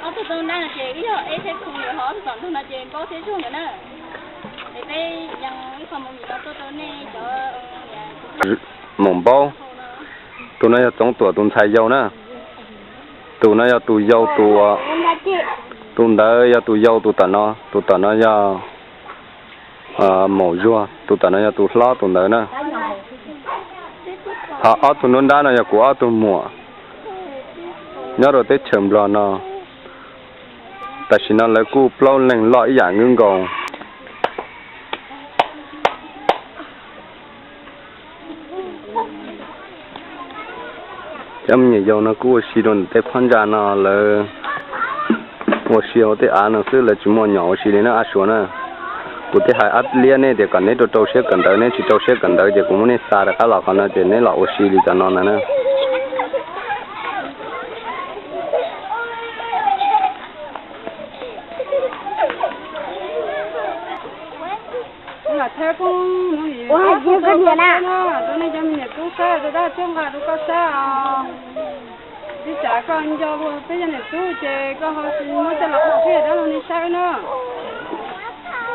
Ob tug tau nrab no ces wb yog eb thiab khu lawm, ho ob tug tom ntug no ces npaub thiab zuag lawm na. Es peb yees ib qho mus nim no tuaj rau nej cov mus npaub. Tus no yog Txoov Tuam tus ntxhais yau na. Tus no yog tus yau, tus, tus ntawd yog tus yau, tus tom no, tus tom no yog maum zuag, tus tom no yog tus hlob tus ntawd na. Ho ob tug nruab nrab no yog kuv ob tug muam nyob rau teb chaws Nplog no. Tam sim no lawv kuj plaub leeg loj ib yam nkaus. Cov me nyuam yaus no kuj ua si rau ntawm tej phab ntsa no, lawv ua si hauv tej av no xwb, lawv tsis muaj nyom ua si li na Ab Suav na. Kuv thiaj hais Ab Liab nej tias kom neb rau rau siab kawm ntawv, neb tsis rau siab kawm ntawv ces kuv muab nej xa rov qab los qhov no ces neb los ua si li cov no ntag na. Ua, ua, ua, ua, ua, nej cov me nyuam tub saib rau dab tub nqa rau koj saib os. Ib tsam koj nco luag peb cov niam tub ces koj ho muab coj los ua peb dab laug nej saib na.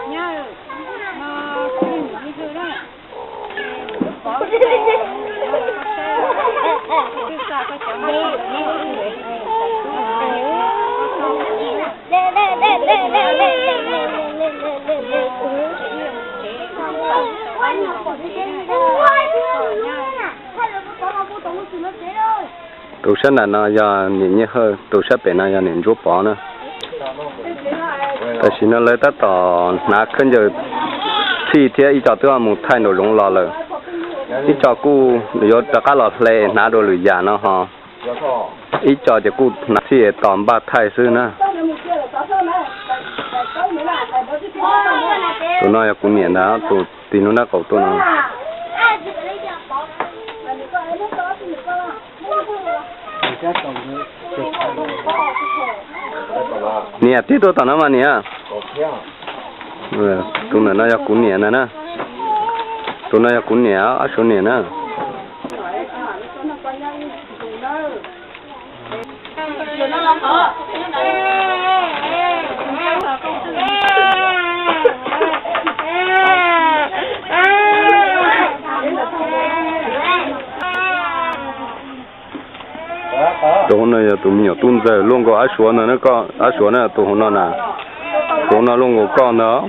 Nyab, no kuv niam yij hlwb na. Tus sab nram no yog niam Nyiaj Hawj, tus sab pem no yog niam Ntsuab Pov na. Tam sim no lawv tab tom hnav khaub ncaws txhij thiab ib co twb mus thaij nraum zoov los lawm. Ib co kuj yuav rov qab los hle hnav dua lwm yam no ho. Ib co ces kuj hnav txhij tos npaj thaij xwb na. Tus no yog kuv niam ntag, tus tig nruab nrab qaum tuaj no. Niam, tib tuaj tom no mas niam. Tus ntawm no yog kuv niam ntag na. Tus no yog kuv niam, Ab Suav niam na. Tus hauv no yog tus me nyuam tub ntxawg luaj nkaus Ab Suav ntag na, koj Ab Suav na, tus hauv no na, tus hauv no luaj nkaus koj ntag.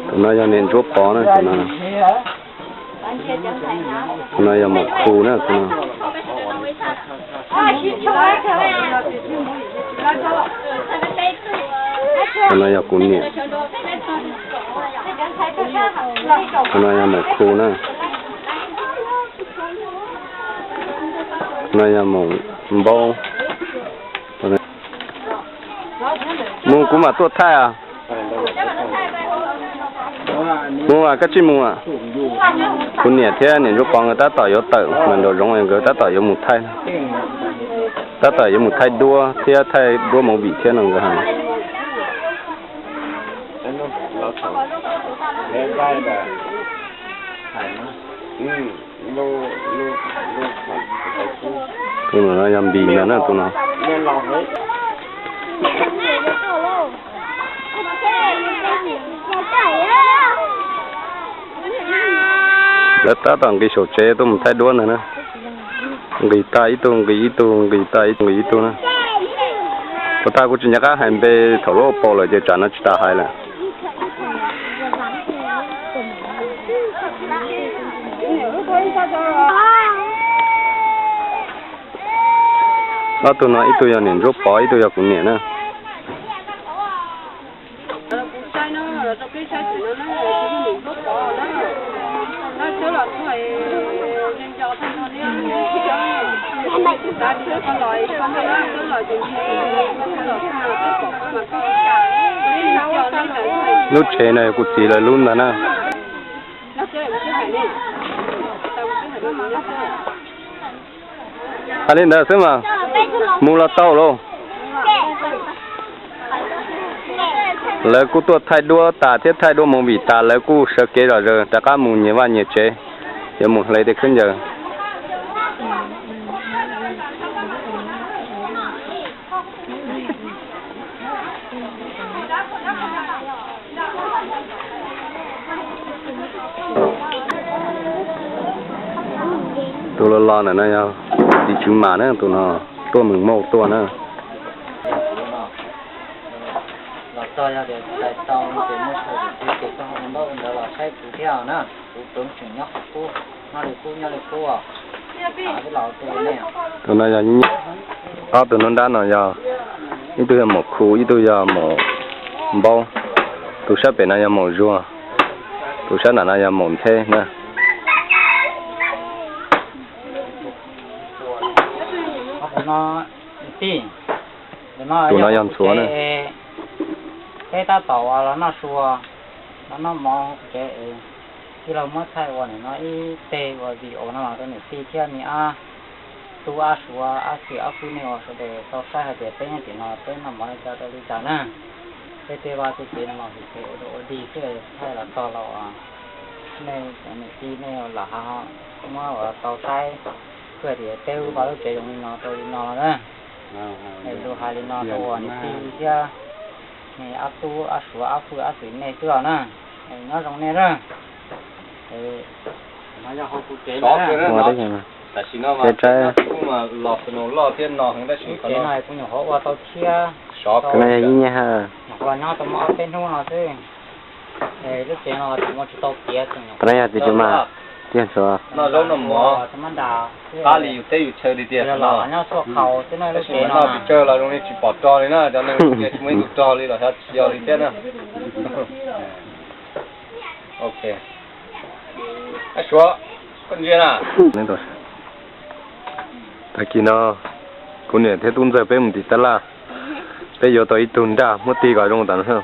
Tus no yog niam Ntsuab Pov na, tus no. Tus no yog maum Khu na, tus no. Tus no yog kuv niam. Tus no yog maum Khu na. Tus no yog maum Npaub. Mus, kuv mam tuaj thaij. Mus, koj tsis mus. Kuv niam thiab niam Ntsuab Pov nkawd tab tom yuav tawm mas nraum zoov, nkawd tab tom yuav mus thaij, tab tom yuav mus thaij duab thiab thaij duab movie thiab no nkawd hais. Tus no yog Npis ntag na, tus no. Lawv tab tom nqis saum tsev tuaj mus thaij duab ntag na. Nqis tag ib tug, nqis ib tug, nqis tag ib tug, nqis ib tug na. Puas tag kuv tsis nco qab hais npe, thaum lub ua paus lawm ces tsam no tsis tas hais lawm. Ob tug no ib tug yog niam Ntsuab Pov, ib tug yog kuv niam na. Lub tsev no yog kuv txiv lawv lub ntag na. Hais li ntawd xwb mas, mus los tau lauj. Lawv kuj tuaj thaij duab tas thiab thaij duab movie tas, lawv kuj sawv kev zom zaws rov qab mus nyias vaj nyias tsev, yuav mus hle tej khaub ncaws. Tus los los ntawm no yog tis tswv mas na, tus no tuaj Mws Mauj tuaj na. Los txog yog tias txais tau no ces muaj sij hawm ces koj ho npaj ua ntawd los saib kuv thiab na. Kuv tseem nyob qhov qub, nyob li qub, nyob li qub. Tus no yog, ob tug nruab nrab no yog, ib tug yog maum khu, ib tug yog maum npaub. Tus sab pem no yog maum zuag, tus sab nram no yog maum ntxheb na. Tus no yog ntxhuav na. Peb tab tom los noj sua, los noj mov tsev es tij laug muab thaij ua nim no ib teg ua video no los rau niam tij thiab me ab tub ab suav ab txwm ab pwg nej ua sawv daws tau saib hais tias peb nyob tim no peb noj mov li cas rau li cas na. Peb tej vaj tej tsev no mas hwm pes ua dog ua dig xwb, thaij los txog los nej cov niam tij nej lam muab ua tau saib, kawg tias peb lub vaj lub tsev zoo li no rau li no na. Lus hais li no rau uas niam tij thiab ab tub ab suav ab pwg ab txwm nej xwb os na. Nyob zoo nej na. Tam sim no los kuj nyuam qhuav ua tau thiab, no yog Yij Nyiaj Hawj. Los nyob tau muaj ob peb hnub no xwb. Lub tsev no tseem ua tsis tau tiav. Tus no yog tis tswv mas, tiag ntxhuav. Noj zaub noj mov, qab li yus teb yus chaw tiag tiag. Nyob txhua qhov xwb na, lub tsev no noj pes tsawg los zoo li tsis pom rog li na, cov neeg tias tsis muaj ib tug rog li los xyov tsis yog li thiab na. Ok. Suav, koj ntsia na. Tag kis no kuv niam thiab tub ntxawg peb mus tim tab laj, peb yuav tau ib tug nraj muab tig kom zoo tas.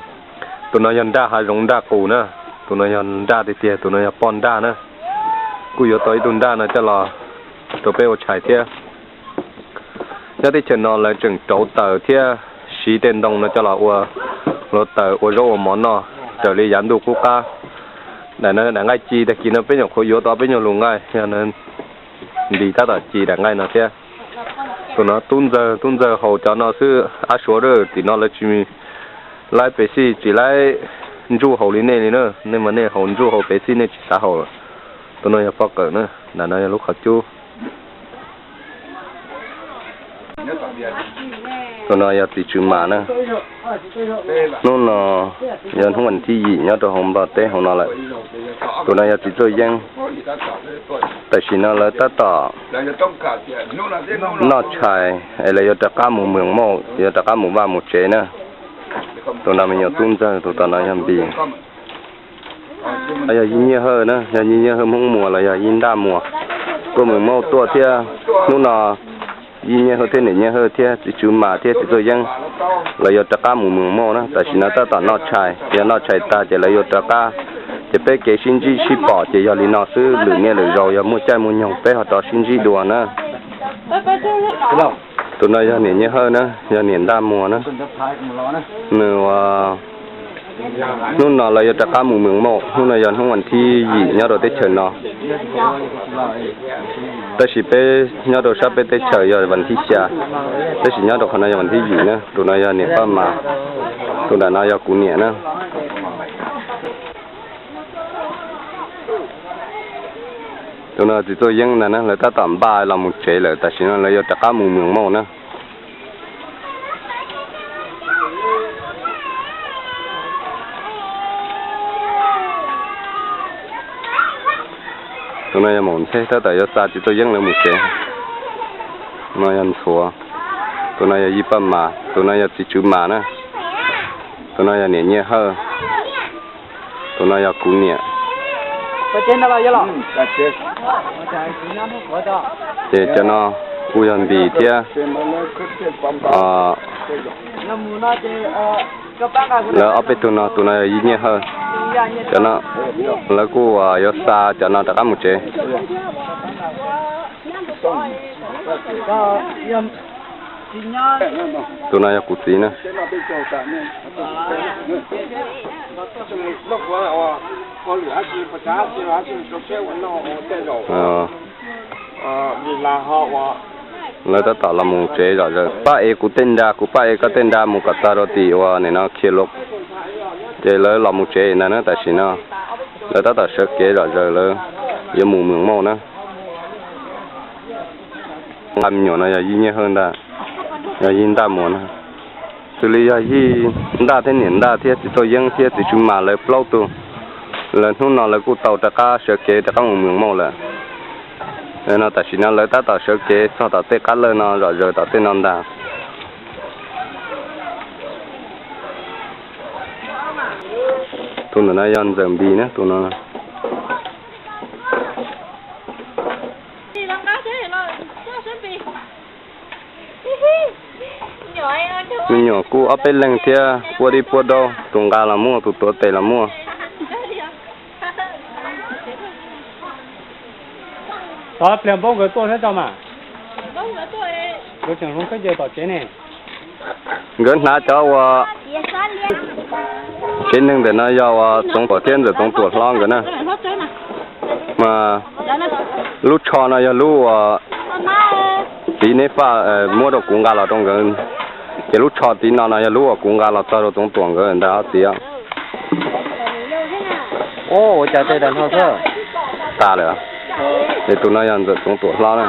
Tus no yog nraj hav zoov nraj qus na, tus no yog nraj tiag tiag, tus no yog poj nraj na. Kuj yuav tau ib tug nraj no coj los rau peb ua tshais thiab. Nyob teb chaws no lawv tseem rauv taws thiab siv tej ntoo no coj los ua hluav taws ua zaub ua mov noj raws li yav ntuj qub qab. Daim no daim nqaij ci, tag kis no peb nyuam qhuav yuav tau peb nyuag lus nqaij, yog nti tab tom ci daim nqaij no thiab. Tus no tub ntxawg, tub ntxawg haus cov no xwb. Ab suav tim no lawv tsis laib pes xij, tsis laib ntsuj haus li nej li na. Nej mas nej haus ntsuj haus pes xij nej tsis xav haus lawm. Tus no yog poj qawm na, nram no yog lub qhov cub. Tus no yog tis tswv mas na. Hnub no yog hnub vas thib yim nyob rau hauv Nplog teb hauv no lawm. Tus no yog txiv Txuj Yeeb. Tam sim no lawv tab tom noj tshais es lawv yuav rov qab mus Mws Mauj, yuav rov qab mus vaj mus tsev na. Tus no me nyuam tub ntxawg, tus tom no yog Npis. Yog Yij Nyiaj Hawj na, yog Yij Nyiaj Hawj Hmoob Muas los yog Yij Nraj Muas, tuaj Mws Mauj tuaj thiab. Hnub no Yij Nyiaj Hawj thiab niam Nyiaj Hawj thiab txiv tswv mas thiab txiv Txuj Yeeb lawv yuav rov qab mus Mws Mauj na. Tam sim no tab tom noj tshais, yog noj tshais tag ces lawv yuav rov qab. Ces peb kev sib ntsib sib pom ces yog li no xwb, lwm niaj lwm zaus yog muaj caij muaj nyoog peb ho rov sib ntsib dua na. Tus no yog niam Nyiaj Hawj na, yog niam Nraj Muas na. Nws ua Hnub no lawv yuav rov qab mus Mws Mauj, hnub no yog hnub vas thib yim nyob rau teb chaws no. Tab sis peb nyob rau sab peb teb chaws yog vas thib xya, tab sis nyob rau qhov no yog vas thib yim na. Tus no yog niam Paj Mas, tus nram no yog kuv niam na. Tus no txiv Txuj Yeeb ntag na, lawv tab tom npaj los mus tsev lawm, tam sim no lawv yuav rov qab mus Mws Mauj na. Tus no yog Maum Ntxheb tab tom yuav xa txiv Txuj Yeeb lawv mus tsev. No yog Ntxhuav. Tus no yog Yij Paj Mas, tus no yog txiv Tswv Mas na, tus no yog niam Nyiaj Hawj, tus no yog kuv niam. Ces cov no kuj yog Npis thiab. Lawv ob peb tug no, tus no yog Yij Nyiaj Hawj. Cov no lawv kuj yuav xa cov no rov qab mus tsev. Tus no yog kuv txiv na. Lawv tab tom los mus tsev zom zaws, pab ev kuv tej nra, kuv pab ev koj tej nra mus kom txog rau tim uas nim no khiav luag. Ces lawv los mus tsev ntag na, tam sim no lawv tab tom sawv kev zom zaws, lawv yuav mus Mws Mauj na. Nqa me nyuam no yog Yij Nyiaj Hawj ntag, yog Yij Ntaj Muas na. Xws li yog Yij Ntaj thiab niam Ntaj thiab txiv Txauj Yeeb thiab txiv Tswv Mas lawv plaub tug, lawv hnub no lawv kuj tau rov qab sawv kev rov qab mus Mws Mauj lawm. No tam sim no lawv tab tom sawv kev txog tom tej qab lawj no zom zaws tom tej no ntag. Tus ntawm no yog Ntxawm Npis na, tus no. Me nyuam kuj ob peb leeg thiab, puab dib puab daub, tus nqa los muaj, tus tuav tes los muaj. Tov pliag npaub nkawd tuaj thiab tso mas. Nkawd tseem hloov khaub ncaws tom tsev ne. Nkawd hnav cov uas, tsev neeg ntawm no yog uas Txoov Tuam thiab Ntxawm Txoov Tuam hlob nkawd na. Mas lub tsho no yog lub uas txiv Neb Faj muab rau kuv nqa los rau nkawd. Ces lub tsho tiv no no yog lub uas kuv nqa los txog rau Txoov Tuam nkawd ntag txiv. Ua cas tej tas no xwb. Tas lawm. Ces tus no yog Ntxawm Txoov Tuam hlob na.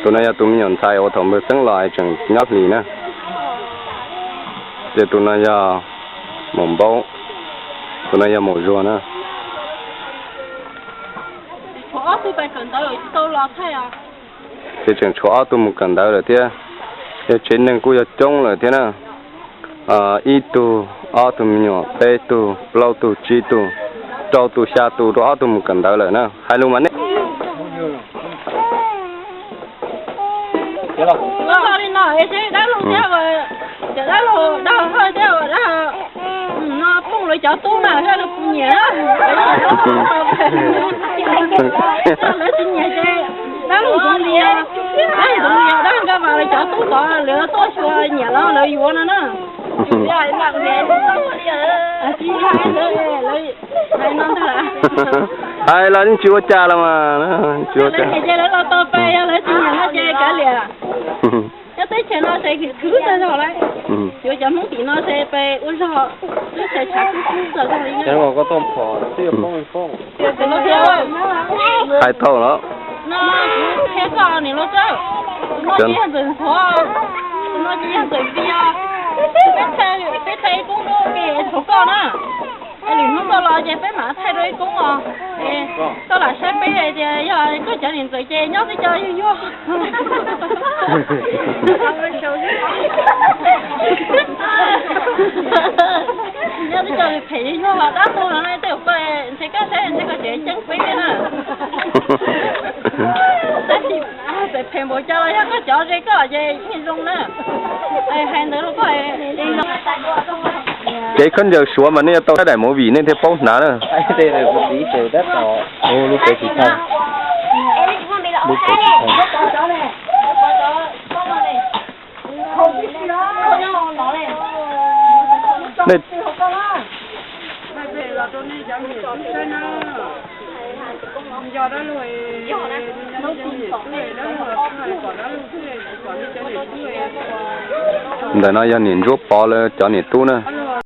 Tus no yog tus me nyuam ntxhais uas thaum npawg Xeeb los tseem nyob hlis na. Ces tus no yog Maum Npaub, tus no yog Maum Zuag na. Ces tseem tshuav ob tug mus kawm ntawv lawm thiab. Yog tsev neeg kuj yog coob lawm thiab na. Ib tug, ob tug me nyuam, peb tug, plaub tug, tsib tug, rau tug, xya tug, rau ob tug mus kawm ntawv lawm na. Hais lus mas nej li no es dab laug thiab, cov dab laug dag hawj thiab, dag no poob lawv cov tub na, lawv tsis nyiam, lawv tsis nyiam ces dab laug Ntxoov Lias, dab laug Ntxoov Lias dag nkaj mas lawv cov tub tod lawv tuaj xyuas nyiam los lawv yuav no na. Hais los yeej tsis ua cas los mas, tsis ua cas. Ces lawv los tau pes, yog lawv tsis nyiam no ces kav liam. Nyob teb chaws no ces khwv tag zog lawm. Yuav cov Hmoob tim no ces pes ua zog, teb chaws tshav kub kub tag zog li. Hais tau los. No kuv qhia koj niam Lauj Txawj, tus no ces yog Ntxawm Ntxhuav, tus no ces yog Ntxawm Npis. Peb thaij ib koob dub ke thov koj na. Es lwm hnub koj los ces peb mam thaij rau ib koob os. Koj lam saib peb tias yog koj cov niam ntxawm ces nyob twb cov yuag yuag. Nyob twb cov phem yuag yuag los dab tuag no tej koj ntshe koj saib ntshe koj tseem ceeb peb na. Tab sis txawm phem npaum cas los yog koj cov ze koj ces yeej zoo na. Hais ntawd rau koj. Kev khaub ncaws Suav mas nej yuav tau saib daim movie nej thiaj paub hnav na. Lub tsev tsis tau. Lub tsev tsis tau. Nej Ntawm no yog niam Ntsuab Pov lawv cov niam tub na.